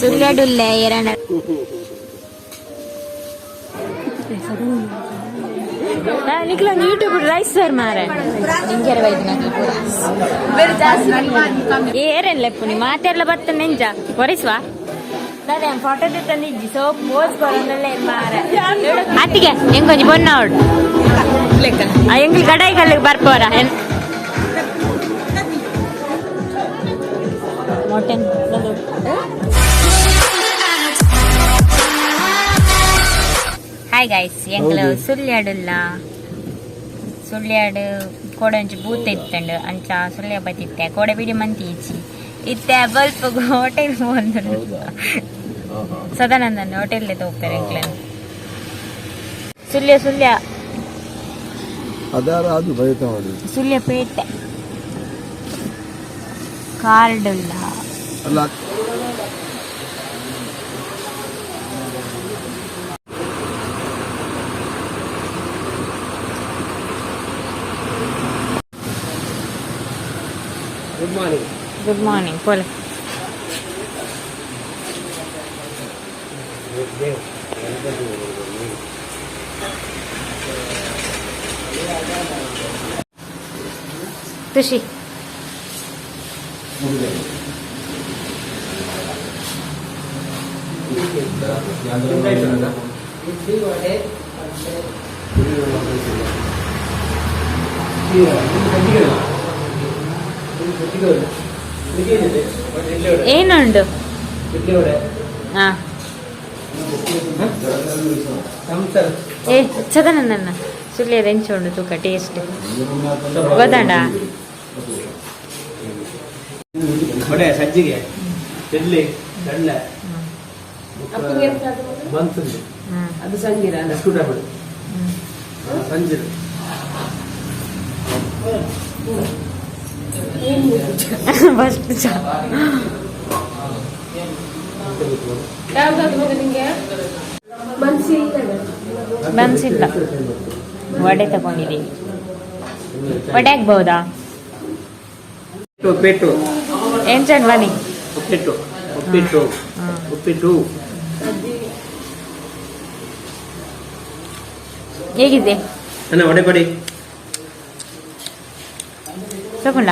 ಸುಳ್ಯಾಡುಲ್ಲೆ ಎರಣ ನಿಕ್ಲ YouTube rice sir ಮಾರ ನಿಂಜರ ವೈದ್ಯನಾಗ್ಲಿ ಪೂರ ಏರೆನ್ ಲೆಪ್ಪುನಿ ಮಾತೆರ್ಲ ಬತ್ತ ನೆಂಜ ಒರಿಸ್ವಾ ದಾದ ಫೋಟೋ ತಂದಿಜ್ಜಿ ಸೋಪ್ ಪೋಸ್ ಕೊರೊಂದಲ್ಲೇ ಮಾರ ಅತ್ತಿಗೆ ಎಂಗೊಂಜಿ ಬೊನ್ನ ಅವಳು ಎಂಗ್ಲಿ ಕಡಾಯಿ ಕಲ್ಲಿಗೆ ಬರ್ಪೋರ ಮಟನ್. ಹಾಯ್ ಗೈಸ್, ಎಂಗ್ಲು ಸುಳ್ಯಾಡುಲ್ಲ. ಸುಳ್ಯಾಡು ಕೋಡೆ ಒಂಜಿ ಬೂತ ಇತ್ತಂಡು, ಅಂಚ ಸುಳ್ಯ ಬತ್ತಿತ್ತೆ. ಕೋಡೆ ಬಿಡಿ ಮಂತಿ ಈಚಿ ಇತ್ತೆ ಬಲ್ಪಗು ಹೋಟೆಲ್ ಒಂದು ಸದಾನಂದನ್ ಹೋಟೆಲ್ ತೋಗ್ತಾರೆ ಎಂಕ್ಲೆನ್. ಸುಳ್ಯ ಸುಳ್ಯ. ಅದಾರ ಅದು ಬೈತ ಮಾಡಿ. ಸುಳ್ಯ ಪೇಟೆ ಕಾರ್ಡ್ ಉಲ್ಲ. ಅಲ್ಲ. Good morning. Good morning ಪೋಲೆ. ಖುಷಿ. ಏನುಂಡು? ಹಾ, ಏ ಸದಾನಂದಣ್ಣ, ಸುಳ್ಯದ ಎಂಚ ಉಂಡು ತೂಕ ಟೇಸ್ಟ್ ಗೊತ್ತಾಂಡ? ವಡೆ, ಸಜ್ಜಿಗೆ, ಇಡ್ಲಿ, ಕಡಲೆ ಬಂತುಂಡು. ಅದು ಸಂಜೀರ. ಬಿಸ್ಕುಟ್ ಹಾಕೋದು ಸಂಜೆ. ಫಸ್ಟ್ ಚಾ. ಯಾವ್ದಾದ್ರು ಮಗ ನಿಂಗೆ ಮನ್ಸಿಲ್ಲ. ಬನ್ಸಿಲ್ಲ. ವಡೆ ತಗೊಂಡಿದ್ದೀವಿ. ವಡೆ ಆಗ್ಬಹುದಾ? ಉಪ್ಪಿಟ್ಟು. ಎಂಚಂಡ್ ಬನ್ನಿ. ಉಪ್ಪಿಟ್ಟು, ಉಪ್ಪಿಟ್ಟು, ಉಪ್ಪಿಟ್ಟು. ಹೇಗಿದೆ? ಅಣ್ಣ, ವಡೆ ಕೊಡಿ. ತಗೊಂಡ.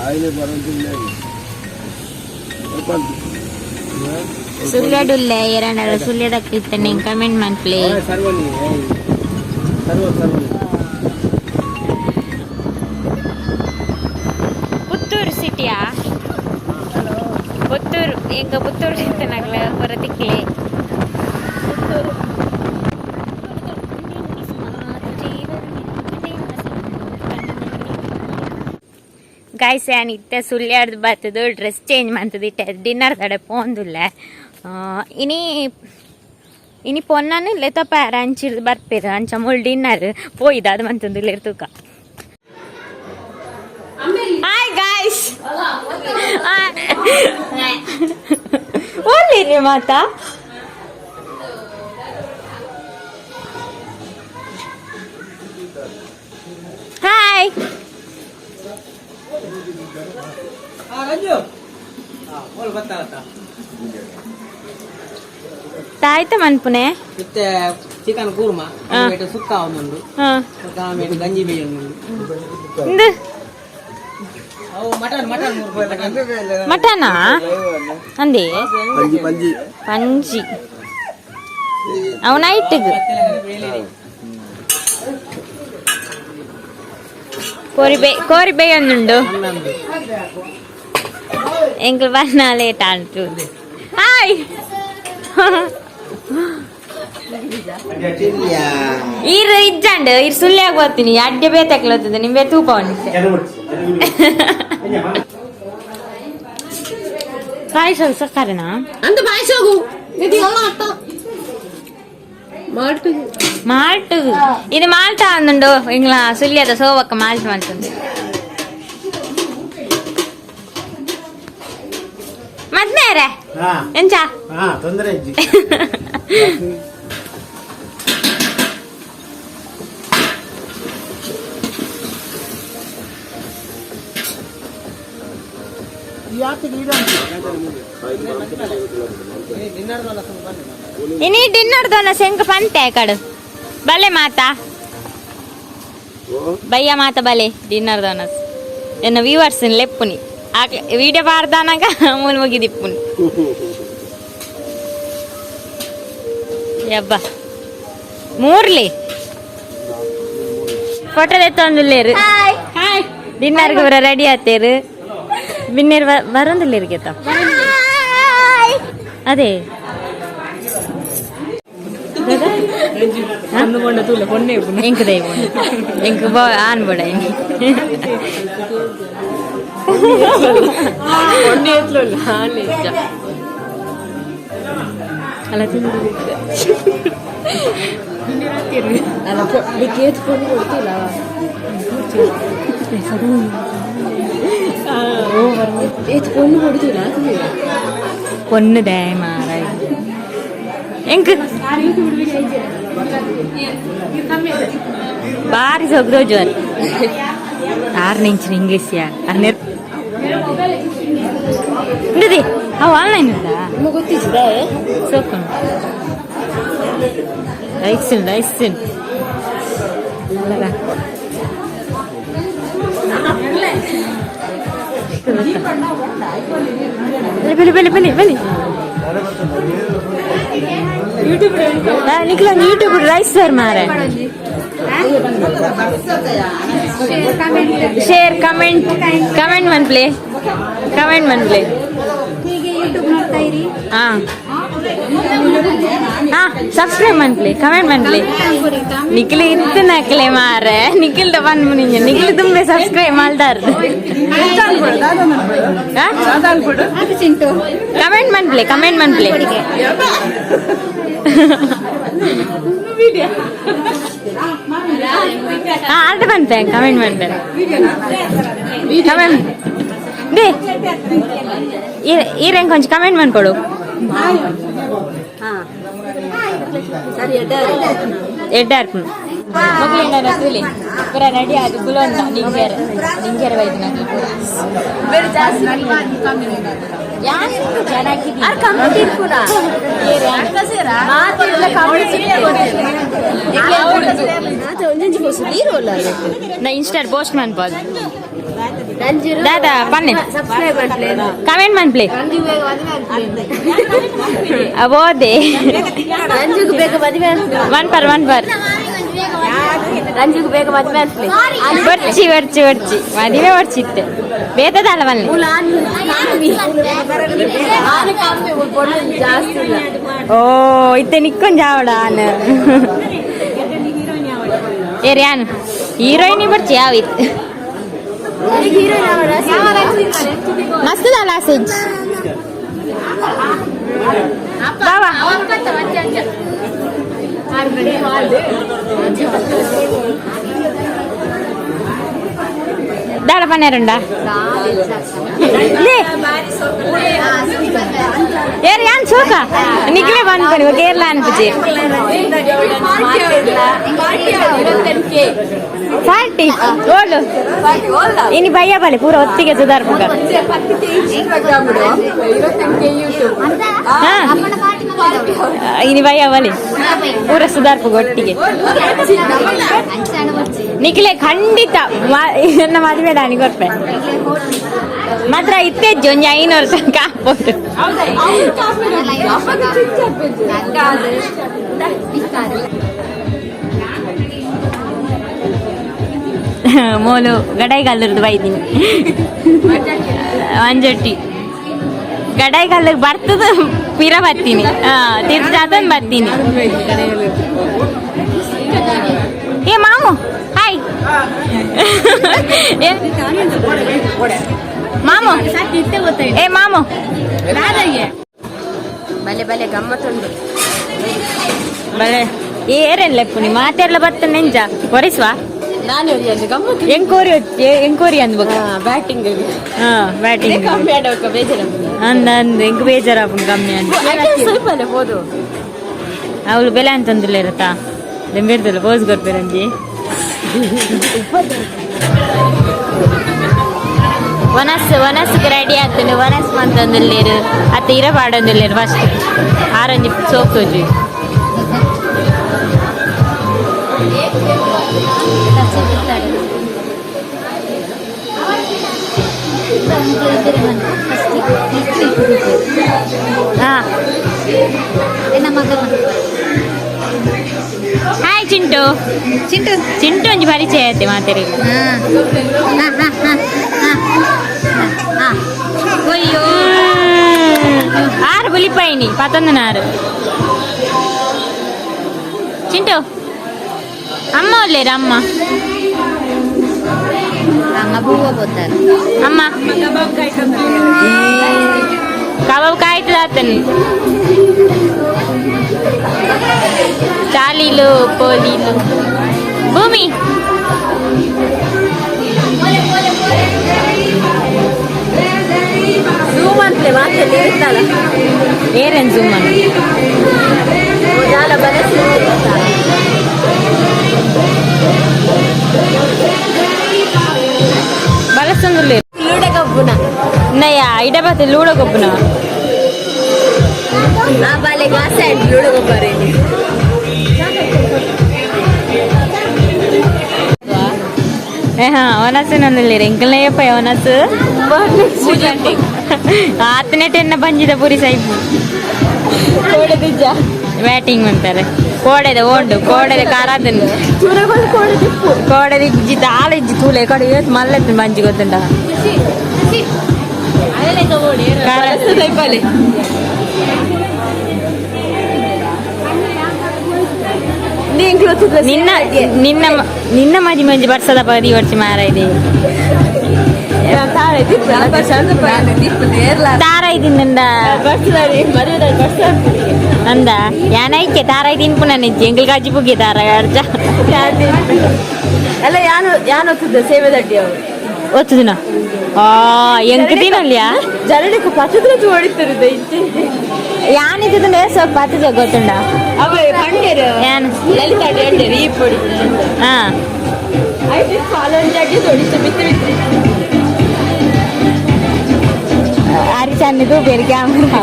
ಆಯ್ಲೆ ಬರೋದಿಲ್ಲ. ಸುಳ್ಯಡುಲ್ಲೆ ಎರಡ ಸುಳ್ಯದಕ್ಕೆ ಇತ್ತನೆ ಕಮೆಂಟ್ ಮನ್ಪ್ಲೆ. ಸರ್ವನಿ ಸರ್ವ ಸರ್ವನಿ. ಪುತ್ತೂರು ಸಿಟಿಯಾ? ಪುತ್ತೂರು ಎಂಗ ಪುತ್ತೂರು ಇತ್ತನಾಗ್ಲ ಹೊರತಿಕ್ಲೆ. ಗಾಯ್ಸ್, ಯಾನ್ ಇತ್ತೆ ಸುಳ್ಯಾಡ್ದು ಬತ್ತದು ಡ್ರೆಸ್ ಚೇಂಜ್ ಮಂತದ ಇಟ್ಟೆ ಡಿನ್ನರ್ ತಡೆ ಪೋಂದುಲ್ಲೆ. ಇನಿ ಇನಿ ಪೊನ್ನನು ಲೆತ್ತಪ್ಪ ಅಂಚಿರ್ದು ಬರ್ಪೇರು. ಅಂಚ ಮುಳ್ ಡಿನ್ನರ್ ಪೋಯ್ದ ಅದು ಮಂತಂದು ತೂಕ. ಹಾಯ್ ಗಾಯ್ಸ್, ಓಲಿರಿ ಮಾತಾ. ಹಾಯ್. ರಂಜು, ಬೋಲ್ ಗೊತ್ತಾಗತ್ತಾ? ತಾಯ್ತ ಮನ್ಪುನೆ. ಮತ್ತೆ ಚಿಕನ್ ಕೂರ್ಮ ಆಮೇಲೆ ಸುಕ್ಕ ಒಂದುಂಡು. ಆಮೇಲೆ ಗಂಜಿ ಬೇಯ ಒಂದುಂಡು. ಇಂದು. ಅವು ಮಟನ್, ಮಟನ್ 3 ರೂಪಾಯಿ ಮಟನ್. ಮಟನಾ ಅಂದೆ? ಪಂಜಿ, ಪಂಜಿ. ಪಂಜಿ ಅವು ನೈಟ್ಗ್. ಕೋರಿ ಬೇ, ಕೋರಿ ಬೇಯೊಂದುಂಡು. ಎಂಕ್ಲು ಬನ್ನ ಲೇಟ್ ಆಂಟು. ಹಾಯ್. ಈರ್ ಇಜ್ಜಂಡ್ ಈರ್ ಸುಳ್ಯಾಗ ಬರ್ತೀನಿ. ಅಡ್ಡೆ ಬೇತಕ್ಲತ್ತದ ನಿಂಬೆ ತೂಪ ಉಂಟು. ಪಾಯಸ ಸಕ್ಕರೆನಾ? ಅಂದ ಪಾಯಸಗು ಇದು ಅಲ್ಲ, ಮಾಲ್ಟು. ಮಾಲ್ಟ್, ಇದು ಮಾಲ್ಟ ಅಂದುಂಡು. ಇಂಗ್ಲ ಸುಳ್ಯದ ಸೋವಕ್ಕ ಮಾಲ್ಟ್ ಮಂತುಂಡು. ಮತ್ನೇರೆ ಎಂಚ? ಹಾ, ತೊಂದರೆ ಇಜ್ಜಿ. ಇನಿ ಡಿನ್ನರ್ ದೋನ ಶಂಕ ಪಂತೆ ಕಡು ಬಲೆ ಮಾತಾ ಬಯ್ಯ ಮಾತ ಬಲೆ ಡಿನ್ನರ್ ದೋನಸ್ ಎನ್ನ ವ್ಯೂವರ್ಸ್ ಲೆಪ್ಪುನಿ ವಿಡಿಯೋ ಪಾರ್ದಾನಾಗ ಮೂಲ ಮುಗಿದಿಪ್ಪುನಿ. ಯಬ್ಬ ಮೂರ್ಲಿ ಫೋಟೋ ಎತ್ತೊಂದುಲ್ಲೇರು. ಡಿನ್ನರ್ಗೆ ಪೂರ ರೆಡಿ ಆತೇರು. ಬಿನ್ನೇರು ಬರೋಂದುಲ್ಲೇರು. ಅದೇ. ಎಂಕ್ ದೈವ ಎಂಕ್ ಬೋ ಆನ್ ಬೋಡ. ಅಲ್ಲ, பொண்ணு மாற ಎಂಕ್ ಬಾರಿ ಸೊಗ್ರೋಜು. ಆರು ನಿಂಚಿನ ಇಂಗ್ಲೀಷ್ ಯಾ ಉಂಡದಿ. ಅವು ಆನ್ಲೈನ್ ಉಂಟಾ? ಸೋಕು ರೈಸ್ ರೈಸ್. ಬಲಿ ಬಲಿ ಬಲಿ ಬಲಿ. ನಿಖಿಲ YouTube rice sir ಮಾರೆ. Share, comment, comment ಮನ್ಪ್ಲೆ, comment ಮನ್ಪ್ಲೆ. ಹಾ ಹಾ, ಸಬ್ಸ್ಕ್ರೈಬ್ ಮನ್ಪ್ಲೆ, ಕಮೆಂಟ್ ಮನ್ಪ್ಲೆ. ನಿಖಿಲ್ ಇತ್ತು ನಕ್ಲೆ ಮಾರೆ. ನಿಖಿಲ್ ಬಂದ್ ನಿಖಿಲ್ ತುಂಬೆ ಸಬ್ಸ್ಕ್ರೈಬ್ ಮಾಡ್ದಾರ. ಕಮೆಂಟ್ ಮನ್ಪ್ಲೆ, ಕಮೆಂಟ್ ಮನ್ಪ್ಲೆ. ಹಾ, ಅರ್ಧ ಬಂತೆ. ಕಮೆಂಟ್ ಮಾಡ್ತಾರೆ, ಕಮೆಂಟ್ they. ಈರೆಂಗ್ ಕೊಂಚ ಕಮೆಂಟ್ ಮಾಡ್ಕೊಡು. ಎಡ್ಡ ಮಗಳೇನಾರ ಕೂಲಿ ಪೂರ ರೆಡಿ ಅದು ಕುಲೊಂದ ನಿಂಜೆರೆ ನಿಂಜೆರೆ ವೈದ್ಯ ಪೂರ. ನಾ ಇನ್ಸ್ಟಾ ಪೋಸ್ಟ್ ಮನ್ಬೋದು. ದಾದಾ ಪನ್ನೆ, ಕಮೆಂಟ್ ಮನ್ಪ್ಲೆ. ಓದೆ. One per one per. ರಂಜುಗ್ ಬೇಗ ಮದುವೆ. ಬರ್ಚಿ ಬರ್ಚಿ ಬರ್ಚಿ, ಮದುವೆ ಬರ್ಚಿತ್ತೆ ಬೇತದಲ್ಲ ಬನ್ನಿ. ಜಾಸ್ತಿ ಇಲ್ಲ. ಓ, ಇತ್ತೆ ನಿಕ್ಕೊಂಜ ಜಾವಡ ಆನ್ ಏರ್ ಯಾನ್ ಹೀರೋಯಿನಿ ಬರ್ಚಿ ಯಾವ ಇತ್ತು. ಮಸ್ತ್ ಅಲ್ಲ ಸೆಂಚ್ ಬಾವಾ. ದಾಡ ಪನ್ನೆರುಂಡ ಏರ್ ಯಾನ್ ಸೋಕ ನಿಕ್ಲೆ ಬಂದ್ಪನಿ ಕೇರಳ ಅನ್ಪುಜಿ. ಪಾರ್ಟಿ ಓಲು ಇನಿ ಬಯ್ಯ ಬಲೆ ಪೂರ ಒತ್ತಿಗೆ ಸುಧಾರ್ಪುಗ. ಹಾ, ಇನಿ ಬಯ್ಯ ಬಲೆ ಪೂರ ಸುಧಾರ್ಪುಗ ಒಟ್ಟಿಗೆ. ನಿಖಿಲೆ ಖಂಡಿತ ನನ್ನ ಮದುವೆ ದಾನಿ ಕೊರ್ಪೆ ಮಾತ್ರ. ಇತ್ತೆಜ್ಜಿ ಒಂಜಿ 500 ತನಕ ಹಾಕ್ಬೋದು. ಮೋಲು ಗಡಾಯಿಗಲ್ಲುರ್ದು ಬೈದಿನಿ. ಮಂಜೊಟ್ಟಿ ಗಡಾಯಿಗಲ್ಲಿಗೆ ಬರ್ತದ ಪಿರ ಬರ್ತೀನಿ. ಹಾ, ತೀರ್ಥ ಬರ್ತೀನಿ. ಏ ಮಾಮು, ಹಾಯ್. ಏ ಮಾಮು, ಏ ಮಾಮು. ಬಲೆ ಬಲೆ, ಗಮ್ಮತ್ತುಂಡು. ಬಲೆ ಏರೇನ್ ಲೆಪ್ಪುನಿ ಮಾತೆರ್ಲ ಬತ್ತ ನೆಂಜ ಒರಿಸ್ವಾ. ನಾನು ಗಮ್ಮತ್ತು. ಎಂಕೋರಿ ಎಂಕೋರಿ ಅಂದ್ಬೇಕು. ಬ್ಯಾಟಿಂಗ್. ಹಾ, ಬ್ಯಾಟಿಂಗ್. ಕಮ್ಮಿ ಆಡೋಕ ಬೇಜಾರ. ಅಂದ ಅಂದ್ ಎಂಕ್ ಬೇಜಾರಾಪುಂಡು ಕಮ್ಮಿ ಅಂದ್. ಸ್ವಲ್ಪ ಹೋದು. ಅವಳು ಬೆಲೆ ಅಂತಂದಿಲ್ಲ ಇರತ್ತಾ ದಿಂಬಿರ್ದಲ್ಲ ಪೋಸ್ ಕೊಡ್ತೀರಂಜಿ. ವನಸ್ ವನಸ್ಗೆ ರೆಡಿ ಆಗ್ತದೆ. ವನಸ್ ಮಂತೊಂದುಲ್ಲೇರು ಅತ್ತ ಇರ ಪಾಡೊಂದುಲ್ಲೇರು. ಫಸ್ಟ್ ಆರಂಜಿ ಸೋಪ್ ತೋಜು. ಹಾ, ಹಾಯ್ ಚಿಂಟು. ಚಿಂಟು, ಚಿಂಟು ಒಂಜಿ ಪರಿಚಯ ಆಯ್ತೆ ಮಾತೆರಿ. ಅಯ್ಯೋ, ಆರು ಬುಲಿಪಾಯಿನಿ ಪತ್ತೊಂದನಾರು. ಚಿಂಟು, ಅಮ್ಮ ಒಲ್ಲೇರ? ಅಮ್ಮ, ಅಮ್ಮ ಕಬಾಬ್ ಕಾಯ್ತದ ಆತನು. ಚಾಲಿಲು ಪೋಲಿಲು ಭೂಮಿ. ಝೂಮ್ ಅಂತಲೇ ಮಾತಲ್ಲಿ ಇರುತ್ತಲ್ಲ. ಏರೇನು ಜೂಮ್ ಅಂತ? ಜಾಲ ಬಲಸಿ. ಬಲಸಂದುಲ್ಲೆ. ಲೂಡ ಕಬ್ಬುನ. ನಯ್ಯ ಇಡ ಬತ್ತೆ ಲೂಡೋ ಗೊಬ್ಬುನ. ಆ ಬಾಲೆಗೆ ಆಸೆ ಆಯ್ತು ಲೂಡ ಗೊಬ್ಬರ. ಏ ಹಾ, ಒನಸು ನಂದುಲ್ಲೇರು ಎಂಕಲ್ನಯ್ಯಪ್ಪ ಒನಸು ಆತನೇ ಟೆನ್ನ ಬಂಜಿದ ಪುರಿ ಸೈಪು. ಕೋಡೆ. ಬ್ಯಾಟಿಂಗ್ ಅಂತಾರೆ. ಕೋಡೆದ ಓಂಡು, ಕೋಡೆದ ಕಾರಾದನ್. ಚೂರಗಳು ಕೋಡೆ ತಿಪ್ಪು. ಕೋಡೆದ ಇಜ್ಜಿ, ದಾಳ ಇಜ್ಜಿ. ತೂಲೆ ಕಡೆ ಏತ್ ಮಲ್ಲೆತ್ತು ಬಂಜಿ ಗೊತ್ತುಂಡ. ಸೈಪಲೆ. ನಿನ್ನ ನಿನ್ನ ನಿನ್ನ ಮಜಿ ಮಂಜಿ ಬರ್ಸದ ಪದಿ ವರ್ಷ ಮಾರ ಇದೆ. ತಾರ ಇದಿಂದ ಅಂದ ಯಾನೈಕೆ ತಾರ ತಿನ್ಪು ನನ್ನ ಎಂಗಲ್ ಕಾಜಿ ಪುಗ್ಗೆ ತಾರ ಅರ್ಜ. ಅಲ್ಲ, ಯಾನು ಯಾನು ಒತ್ತುದ ಸೇವೆ ದಡ್ಡಿ ಅವರು. ಒತ್ತುದಿನ ಆ ಎಂಕ್ ತಿನ್ನಲ್ಯಾ. ಜನಕ್ಕೆ ಪಚ್ಚದ್ರ ಹೊಡಿತಾರೆ ಇಚ್ಚೆ. ಯಾನಿದ್ದ ಸ್ವಲ್ಪ ಪತ್ತದ ಗೊತ್ತುಂಡ. ಅವ ಪಂಡೇರು. ಯಾನ್? ಲಲಿತಾ ಅಡ್ಡಿ ಈ ಪೊಡಿ. ಹಾ. ಆಯ್ತು, ಫಾಲೋನ್ ಅಡ್ಡಿ ಹೊಡಿತು ಬಿತ್ತು ಬಿತ್ತು. ಅರಿಚನ್ನಿದು ಬೇರೆ ಕ್ಯಾಮ್ರಾ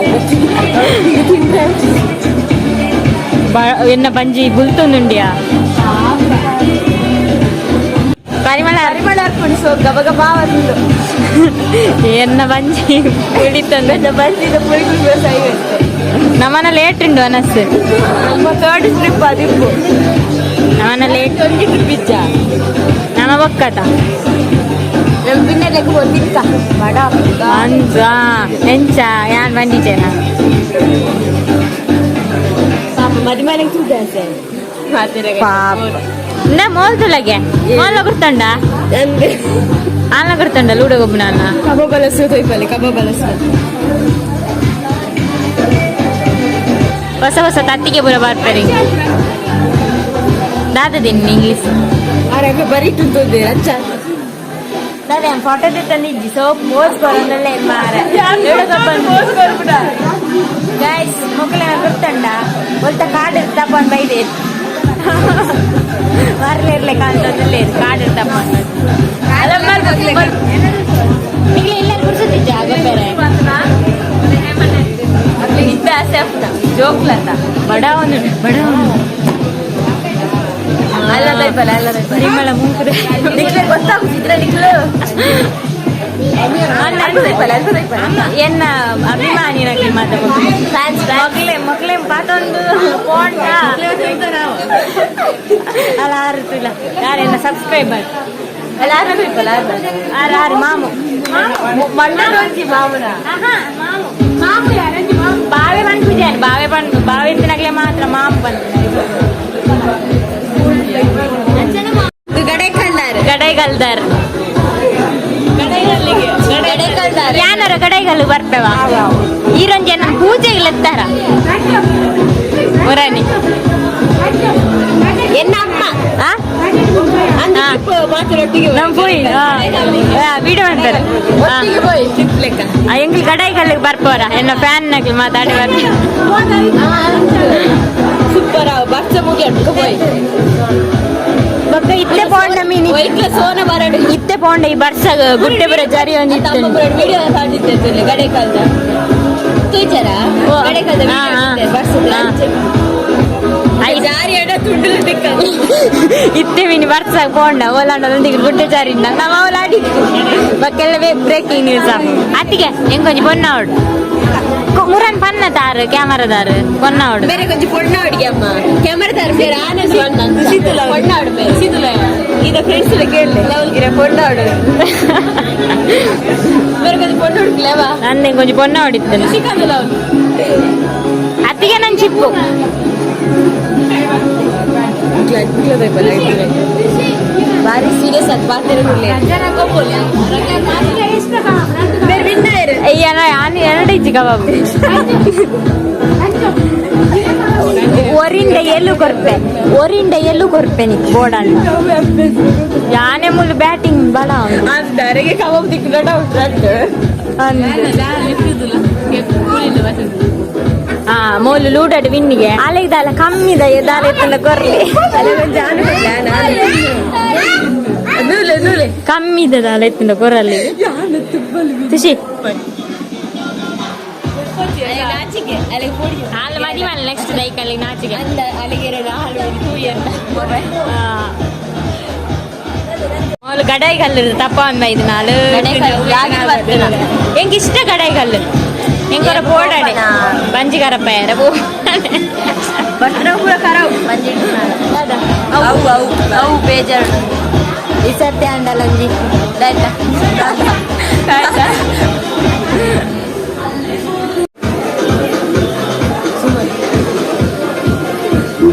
ಎನ್ನ ಬಂಜಿ ಬುಲ್ತೊಂದುಂಡ್ಯಾ ಪರಿಮಳ. ಪರಿಮಳ ಹಾಕೊಂಡು ಸೊ ಗಬ ಗಬ ಬಂದು. ಎನ್ನ ಬಂಜಿ ಕುಡಿತಂದು. ಬಂದಿದ್ದ ಪುರಿ ಕುಡಿ ಸೈ. ನಮ್ಮನ ಲೇಟ್ ಉಂಡು ಅನಸ್ಸು. ನಮ್ಮ ಥರ್ಡ್ ಟ್ರಿಪ್ ಅದಿಪ್ಪು. ನಮ್ಮನ ಲೇಟ್. ಒಂಜಿ ಟ್ರಿಪ್ ಇಜ್ಜ. ನಮ್ಮ ಬೊಕ್ಕತ. ನಮ್ಮ ಬಿನ್ನೆಲೆಗ್ ತಿಕ್ಕ ಬಡ. ಅಂಜ ಎಂಚ ಯಾನ್ ಬಂದಿದ್ದೇನ. ಪಾಪ ಮದಿಮನೆಗೆ ತೂದಾಸೆ ಮಾತಿರ. ಪಾಪ ಇಂದ ಮೋಲ್ತುಲಗೆ ಮೋಲ ಗುರ್ತುಂಡ, ಆಲ ಗುರ್ತುಂಡ ಲೂಡೋ ಗೊಬ್ಬುನ. ಕಬಾಬ್ ಬಲಸು ತೊಯ್ಪಲೆ, ಕಬಾಬ್ ಬಲಸು. ಹೊಸ ಹೊಸ ತತ್ತಿಗೆ ಪೂರ ಬರ್ಪೇರಿ ದಾದ ದಿನ್ ಇಂಗ್ಲೀಷ್. ಆರಾಗ ಬರೀ ತುಂತುದೆ ಅಚ್ಚ. ದಾದ ಫೋಟೋ ತಂದಿಜ್ಜಿ ಸೋಪ್ ಪೋಸ್ ಕೊರೊಂದಲ್ಲೇ ಮಾರ. ಗೈಸ್, ಮೊಕ್ಕಲ ಗುರ್ತುಂಡ ಒಲ್ತ ಕಾರ್ಡ್ ತಪ್ಪೊಂದು ಬೈದೆ ಬರ್ಲಿರ್ಲೆ ಕಾಣ್ತದಲ್ಲೇ ಕಾರ್ಡ್ ತಪ್ಪೊಂದು. ನಿಗ್ಲೆ ಇಲ್ಲ ಗುರ್ಸುತ್ತಿದ್ದೆ ಆಗ ಬೇರೆ. ಇದ್ದ ಆಸೆ ಆಗ್ತದ ಜೋಕ್ಲತ್ತ. ಬಡ ಒಂದು ಬಡ ಒಂದು. ಅಲ್ಲ ದೈಪಲ್ಲ, ಅಲ್ಲ ದೈಪಲ್ಲ. ನಿಮ್ಮಳ ಮೂಕುದೆ. ನಿಕ್ಲೆ ಗೊತ್ತಾಗುತ್ತಿದ್ರೆ ನಿಕ್ಲು ಅಲ್ಪ ದೈಪಲ್ಲ, ಅಲ್ಪ ದೈಪಲ್ಲ. ಎನ್ನ ಅಭಿಮಾನಿ ನಕ್ಲಿ ಮಾತ. ಫ್ಯಾನ್ಸ್. ಮಕ್ಳೆ ಮಕ್ಳೆ ಪಾತೊಂದು ಪೋಂಡ ಅಲ್ಲ ಆರು ತುಲ ಯಾರೆನ್ನ ಸಬ್ಸ್ಕ್ರೈಬರ್. ಅಲ್ಲ, ಆರ ದೈಪಲ್ಲ, ಆರ. ಆರು ಆರು ಮಾಮು. ಮಣ್ಣದೊಂಜಿ ಮಾಮುನ. ಮಾಮು ಮಾಮು ಯಾರಂಜಿ ಮಾಮು ಬಾವೆ ಪನ್ಪುಜಾನೆ ಬಾವೆ ಪನ್ಪು ಬಾವೆ ತಿನ್ನಗ್ಲೆ ಮಾತ್ರ ಮಾಮು ಬಂತು. ಗಡೆ ಕಲ್ಲಾರ. ಗಡೈಗಲ್ದಾರ್. ಗಡೆ ಕಲ್ದಾರ. ಯಾನರ ಗಡೈಗಲ್ಲು ಬರ್ಪೆವ ಈರೊಂಜಿ ನಮ್ಮ ಪೂಜೆಗೆ ಲೆತ್ತಾರ ಒರಾನಿ. ಎನ್ನ ಅಮ್ಮ. ಆ? ಮಾತ್ರ ಒಟ್ಟಿಗೆ. ನಮ್ಮ ಪೋಯಿ ವಿಡಿಯೋ ಅಂತಾರೆ. ಒಟ್ಟಿಗೆ ಪೋಯಿ ಟ್ರಿಪ್ ಲೆಕ್ಕ. ಎಂಗ್ಲಿ ಗಡೈಗಲ್ಲಿಗೆ ಬರ್ಪೋರ ಎನ್ನ ಫ್ಯಾನ್ ನಗ್ಲಿ ಮಾತಾಡಿ ಬರ್ತಾರೆ. ಸೂಪರ್, ಬರ್ಚ ಮುಗಿ ಅಟ್ಕ ಪೋಯಿ. ಬೊಕ್ಕ ಇತ್ತೆ ಪೋಂಡ ಮೀನಿ. ವೈಟ್ಲ ಸೋನ ಬರಡು. ಇತ್ತೆ ಪೋಂಡ ಈ ಬರ್ಸ ಗುಡ್ಡೆ ಬರ ಜರಿ ಒಂಜಿ ತಮ್ಮ ಬರಡು ವಿಡಿಯೋ ಕಾಣಿಸ್ತದೆ ಗಡೆ ಕಾಲದ ಟೀಚರ. ಓ. ಗಡೆ ಕಾಲದ ಹಾ, ಹಾ. ಬರ್ಸದ ಹಾ. ಜಾರಿ ಅಡ ತುಂಡು ತಿಕ್ಕ. ಇತ್ತೆ ಮಿನಿ ಬರ್ಸ ಪೋಂಡ ಓಲಾಂಡ ಗುಡ್ಡೆ ಜಾರಿ ನಮ್ಮ ಅವಲಾಡಿ ಬಕ್ಕೆಲ್ಲ ಬ್ರೇಕಿಂಗ್ ನ್ಯೂಸ್ ಅತ್ತಿಗೆ ಎಂಕೊಂಜಿ ಪೊನ್ನ ಅವಡು ಮುರನ್ ಪನ್ನ ತಾರು ಕ್ಯಾಮರಾದಾರು ಪೊನ್ನ ಅವಡು. ಬೇರೆ ಕೊಂಚ ಪೊಣ್ಣ ಅಡಿಗೆ ಅಮ್ಮ ಕ್ಯಾಮರಾ ತಾರು ಬೇರೆ ಆನಸ್ ಪೊಣ್ಣ ಆಡು ಬೇರೆ ಇದ ಫ್ರೆಂಡ್ಸ್ ಎಲ್ಲ ಕೇಳಲಿ ಲವಲ್ಗಿರ ಪೊಣ್ಣ ಆಡು ಬೇರೆ ಕೊಂಚ ಪೊಣ್ಣು ಹುಡುಕ್ಲೇವಾ. ನಂದು ಇಂಕೊಂಜಿ ಪೊನ್ನ ಹೊಡಿತ್ತೇನೆ. ಸಿಕ್ಕಂದಿಲ್ಲ ಅವನು. ಅತ್ತಿಗೆ ನನ್ ಚಿಪ್ಪು. ಬಾರಿ ಸೀರಿಯಸ್ ಅದು ಪಾತ್ರ. ಬೇರೆ ವಿನ್ನರ್. ಅಯ್ಯ ನಾನು ಎರಡು ಇಜ್ಜಿ ಕಬಾಬ್ ಒರಿಂಡ ಎಲ್ಲು ಕೊರ್ಪೆ, ಒರಿಂಡ ಎಲ್ಲು ಕೊರ್ಪೆ ನಿಕ್ ಬೋಡಣ್ಣ ಯಾನೆ ಮುಲ್ಲು ಬ್ಯಾಟಿಂಗ್ ಬಡ. ಅಂತಾರಿಗೆ ಕಬಾಬ್ ತಿಕ್ಕಡ ಉಂಟು. ಹಾ ಮೋಲು ಲೂಡಡ್ ವಿನ್ನಿಗೆ ಅಲೆಗ್ದಾಲ ಕಮ್ಮಿದ ದಾಲ ಎತ್ತಂದ ಕೊರ್ಲಿ. ನೂಲೆ ನೂಲೆ. ಕಮ್ಮಿದ ದಾಲ ಎತ್ತಂದ ಕೊರಲಿ ಖುಷಿ. ನಾಚಿಕೆ ಅಲ್ಲಿಗೆ ಪೊಡಿ. ಹಾಲು ಮದಿ ಮಲ್ಲ ನೆಕ್ಸ್ಟ್ ಲೈಕ್ ಅಲ್ಲಿ ನಾಚಿಗೆ. ಅಂದ ಅಲ್ಲಿಗೆ ಹಾಲು ತೂಯ. ಮೋಲು ಗಡಾಯಿಗಲ್ಲು ತಪ್ಪ ಒಂದ್ ಐದು ನಾಲು. ಗಡಾಯಿಕಲ್ಲು, ಯಾಕೆ ಬರ್ತದ? ಎಂಕ್ ಇಷ್ಟ ಗಡಾಯಿಗಲ್ಲು ಎಂಕೊರ ಪೋಡಾಡೆ ಬಂಜಿಗರಪ್ಪ ಯಾರ. ಬಟ್ರ ಪೂರ ಖರಾಬ್. ಅವು ಅವು ಅವು ಬೇಜಾರು. ಈ ಸರ್ತಿ ಅಂಡಲಂಜಿ. ಆಯ್ತಾ?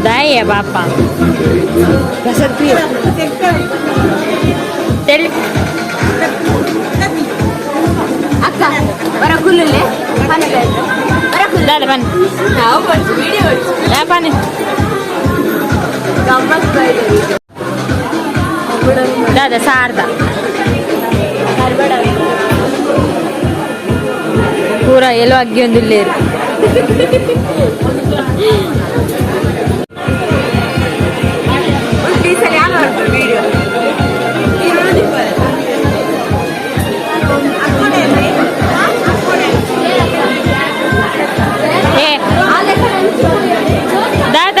ದಾಯ ಬಾಪ ತೆಲ್. ಅಕ್ಕ ಬರ ಕುಲ್ಲುಲೆ ಬರ. ದಾದ ಬನ್ನಿ. ನಾವು ವಿಡಿಯೋ. ಯಾ ಬನ್ನಿ. ಗಮ್ಮತ್. ದಾದ ಸಾರ್ದ ಪೂರ ಎಲ್ಲೋ ಅಗ್ಗಿ ಒಂದು ಇಲ್ಲೇರು. ವಿಡಿಯೋ. ಏ ದಾದ,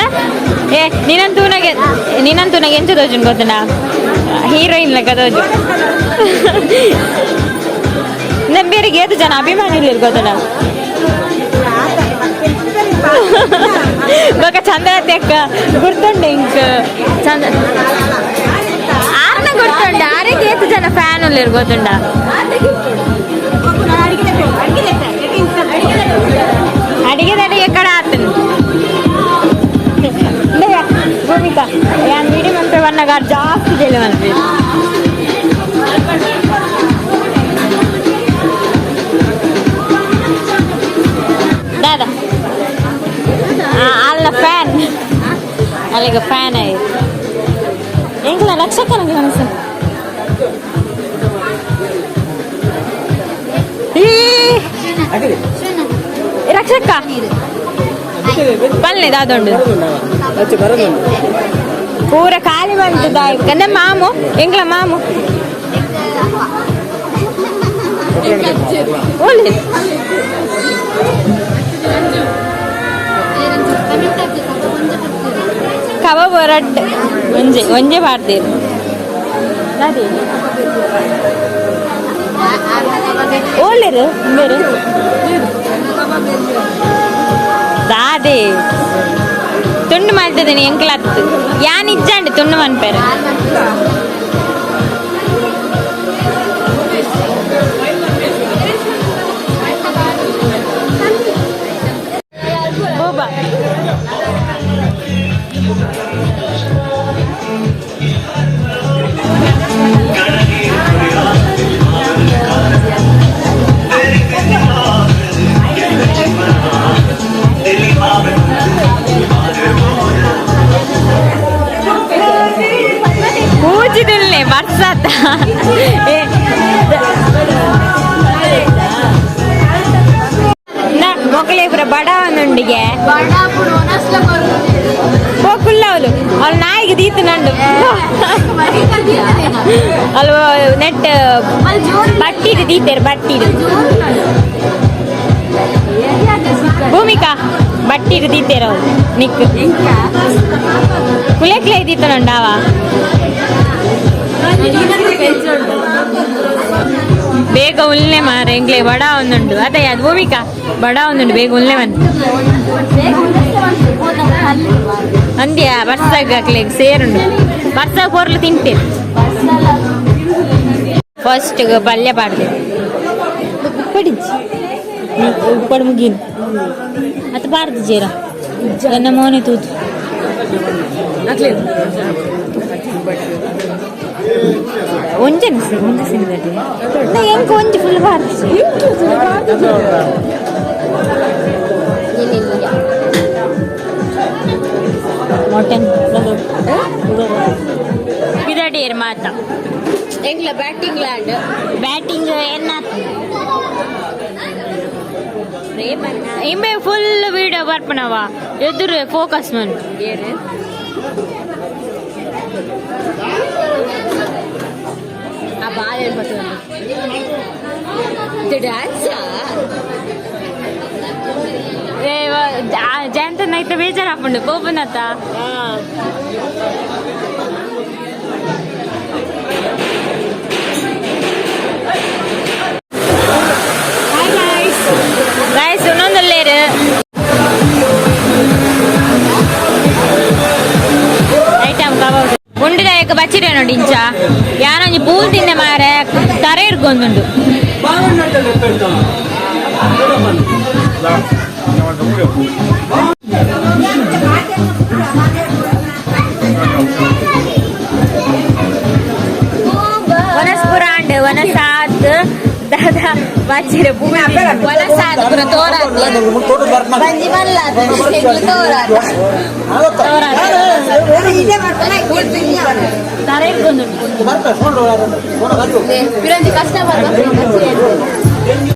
ಏ ನಿನ್ನಂತೂ ನನಗೆ ನಿನ್ನಂತೂ ನನಗೆ ಎಂಚ ದೋಜುನ್ ಗೊತ್ತನಾ? ಹೀರೋಯಿನ್ ಲೆಕ್ಕ ದೋಜು. ನಂಬೇರಿಗೆ ಏದು ಜನ ಅಭಿಮಾನಿ ಇಲ್ಲ ಗೊತ್ತನ. ಬೊಕ ಚಂದ್ರತೆ ಅಕ್ಕ ಗುರ್ತುಂಡು ಇಂಕ್ ಚಂದ್ರ ಆರ್ನ ಗುರ್ತುಂಡು. ಆರೆಗೆ ಏತು ಜನ ಫ್ಯಾನ್ ಉಲ್ಲೇರು ಗೊತ್ತುಂಡ? ಅಡಿಗೆ ಅಡಿಗೆ ಕಡ ಆತನು ಭೂಮಿಕಾ ಯಾನ್ ವಿಡಿ ಮನ್ಪೆ ಬನ್ನಗ ಜಾಸ್ತಿ ಜಲೆ ಮನ್ಪೆ. ದಾದಾ ಅಲ್ಲ ಫ್ಯಾನ್ ಅಲ್ಲಿಗೆ ಫ್ಯಾನ್ ಆಯ್ತು. ಎಂಕ್ಲ ಲಕ್ಷಕ್ಕನಿಗೆ ಮನಸ್ಸು ಈ ರಕ್ಷಕ್ಕ ಪಲ್ಲೆ ದಾದೊಂಡು. ಪೂರ ಖಾಲಿ ಬಂತು ದಾಯಕ ನಮ್ಮ ಮಾಮು ಎಂಗ್ಲ ಮಾಮು ಓಲಿ. ಕಬಾಬ್ ರಡ್ಡ್ ಒಂಜೆ ಒಂಜೆ ಪಾಡ್ದೇರು ದಾದಿ ಓಲೇರು ಬೇರೆ ದಾದೆ ತುಂಡು ಮಾಡ್ತಿದ್ದೀನಿ ಎಂಕ್ಲತ್ತು ಯಾನ್ ಇಜ್ಜಾಂಡ್ ತುಂಡು ಮನ್ಪೇರು. ಬೂಬಾ ಪೂಜಿದಿಲ್ಲೆ ಬರ್ಸಾತ ಏ ಮೊಗಲೇ ಪುರ ಬಡವನುಂಡಿಗೆ ಪೋಕುಲ್ಲ ಅವಳು ಅವಳು ನಾಯಿಗೆ ದೀತು ನಂಡು. ಅಲ್ವ ನೆಟ್ ಬಟ್ಟಿಡು ದೀತೆರ್ ಬಟ್ಟಿಡು ಭೂಮಿಕಾ ಬಟ್ಟಿಡು ದೀತೆರ್ ಅವು ನಿಕ್ ಕುಲೆಕ್ಲೆ ದೀತನುಂಡಾವ. ಬೇಗ ಉಲ್ಲೆ ಮಾರ ಎಂಗ್ಲೆ ಬಡ ಒಂದುಂಡು ಅದೇ ಅದು ಭೂಮಿಕಾ ಬಡ ಒಂದುಂಡು ಬೇಗ ಉಲ್ಲೆ ಮನ್ ಅಂದ್ಯ ಬರ್ಸಾಗ ಅಕ್ಲೆಗ್ ಸೇರುಂಡು ಬರ್ಸಾಗ ಪೊರ್ಲು ತಿಂತೇವೆ. ಫಸ್ಟ್ ಪಲ್ಯ ಪಾಡ್ದೆ ಉಪ್ಪಡಿಂಚಿ ಉಪ್ಪಡು ಮುಗೀನು ಅತ್ತ ಪಾಡ್ದು ಜೀರ ಎನ್ನ ಮೋನೆ ತೂತು. ಒಂಜೆನ ಒಂಜೆ ಸಿನಿದಟಿ ಎಂಕ್ ಒಂಜಿ ಫುಲ್ ಪಾಡ್ದು. ಮಟನ್ ಬಿದಡೇರ್ ಮಾತ. ಎಂಗ್ಲ ಬ್ಯಾಟಿಂಗ್ ಲ್ಯಾಂಡ್. ಬ್ಯಾಟಿಂಗ್ ಎನ್ನ ಇಂಬೆ ಫುಲ್ ವಿಡಿಯೋ ಬರ್ಪನವ ಎದುರು ಫೋಕಸ್ ಮನ್. ಆ ಬಾಲ್ ಏನ್ ಬರ್ತದೆ ಡ್ಯಾನ್ಸಾ? ಏ ಜಯಂತನ ಐತೆ ಬೇಜಾರಾಪುಂಡು ಪೋಪುನತ್ತ. ಗಾಯ್ಸ್, ಇನ್ನೊಂದಲ್ಲೇರು ಐಟಮ್ ಕಬಾಬ್ ಉಂಡಿದಾಯಕ ಬಚ್ಚಿರೆ ನೋಡಿ ಇಂಚ ಯಾನೊಂಜಿ ಪೂಲ್ ತಿಂದೆ ಮಾರೆ ತರೆ ಇರ್ಕೊಂದುಂಡು. ವನಸ್ಪುರ ಅಂಡ್ ವನಸಾತ್ ದಾದಾ ಬಚ್ಚಿರೆ ಪೂಲ್. ವಲಸಾದ ಪುರ ತೋರಾದ ಬಂಜಿ ಮಲ್ಲಾದ ತೋರಾದ. ತರೆ ಇರ್ಕೊಂದುಂಡು. ಪಿರಂಜಿ ಕಸ್ಟಮರ್.